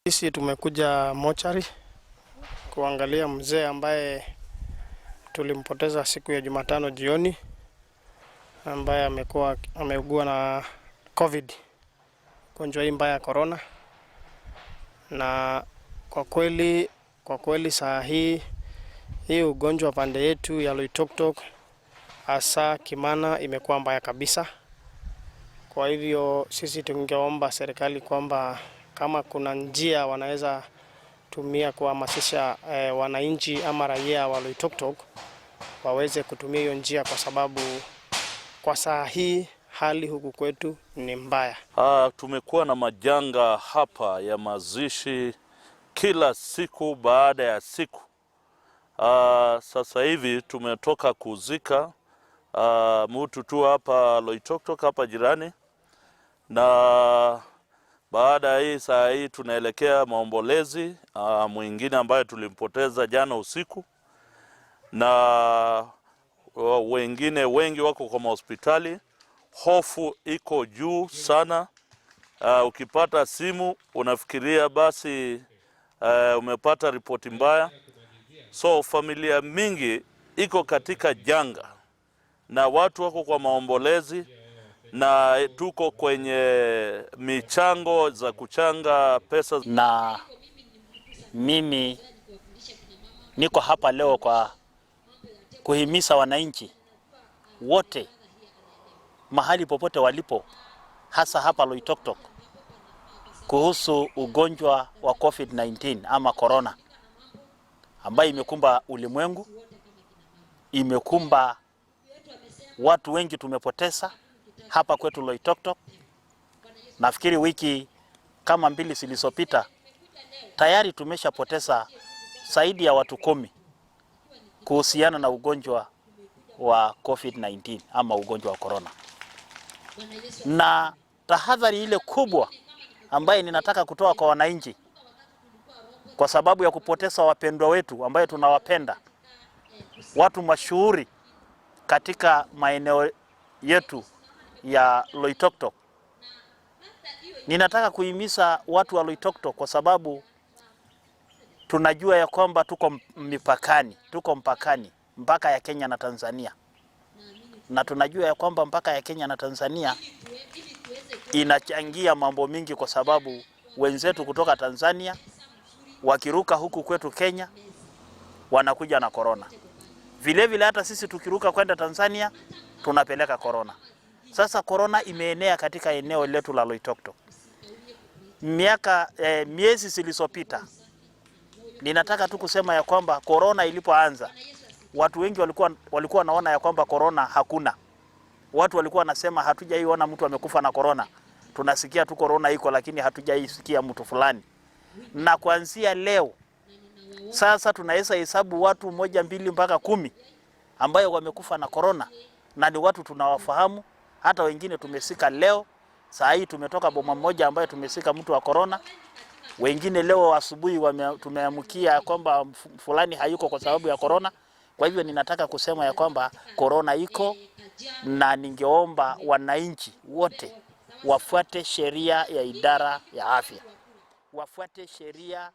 Sisi tumekuja mochari kuangalia mzee ambaye tulimpoteza siku ya Jumatano jioni, ambaye amekuwa ameugua na COVID, ugonjwa hii mbaya ya corona. Na kwa kweli saa hii hii ugonjwa pande yetu ya Loitoktok, hasa Kimana, imekuwa mbaya kabisa. Kwa hivyo sisi tungeomba serikali kwamba kama kuna njia wanaweza tumia kuhamasisha wananchi ama raia wa Loitoktok waweze kutumia hiyo njia, kwa sababu kwa saa hii hali huku kwetu ni mbaya. Tumekuwa na majanga hapa ya mazishi kila siku baada ya siku. Sasa hivi tumetoka kuzika mtu tu hapa Loitoktok hapa jirani, na baada ya hii saa hii tunaelekea maombolezi mwingine ambaye tulimpoteza jana usiku, na wengine wengi wako kwa mahospitali. Hofu iko juu sana. Ukipata simu unafikiria basi umepata ripoti mbaya. So familia mingi iko katika janga na watu wako kwa maombolezi na tuko kwenye michango za kuchanga pesa. Na mimi niko hapa leo kwa kuhimiza wananchi wote mahali popote walipo, hasa hapa Loitoktok, kuhusu ugonjwa wa COVID-19 ama corona ambayo imekumba ulimwengu, imekumba watu wengi, tumepoteza hapa kwetu Loitoktok. Nafikiri wiki kama 2 zilizopita tayari tumeshapoteza zaidi ya watu 10 kuhusiana na ugonjwa wa COVID-19 ama ugonjwa wa corona. Na tahadhari ile kubwa ambaye ninataka kutoa kwa wananchi, kwa sababu ya kupoteza wapendwa wetu ambaye tunawapenda, watu mashuhuri katika maeneo yetu ya Loitoktok, ninataka kuhimiza watu wa Loitoktok kwa sababu tunajua ya kwamba tuko mipakani, tuko mpakani, mpaka ya Kenya na Tanzania. Na tunajua ya kwamba mpaka ya Kenya na Tanzania inachangia mambo mingi, kwa sababu wenzetu kutoka Tanzania wakiruka huku kwetu Kenya wanakuja na corona. Vile vile hata sisi tukiruka kwenda Tanzania tunapeleka corona. Sasa corona imeenea katika eneo letu la Loitoktok. Miezi zilizopita, ninataka tu kusema ya kwamba corona ilipoanza, watu wengi walikuwa wanaona ya kwamba corona hakuna. Watu walikuwa wanasema hatujaiona mtu amekufa na corona. Tunasikia tu corona iko, lakini hatujaisikia mtu fulani. Na kuanzia leo sasa tunaweza hesabu watu 1, 2 mpaka 10 ambayo wamekufa na corona, na ni watu tunawafahamu. Hata wengine tumesika leo. Saa hii tumetoka boma moja ambayo tumesika mtu wa corona. Wengine leo asubuhi tumeamkia kwamba fulani hayuko kwa sababu ya corona. Kwa hivyo ninataka kusema ya kwamba corona iko, na ningeomba wananchi wote wafuate sheria ya idara ya afya. Wafuate sheria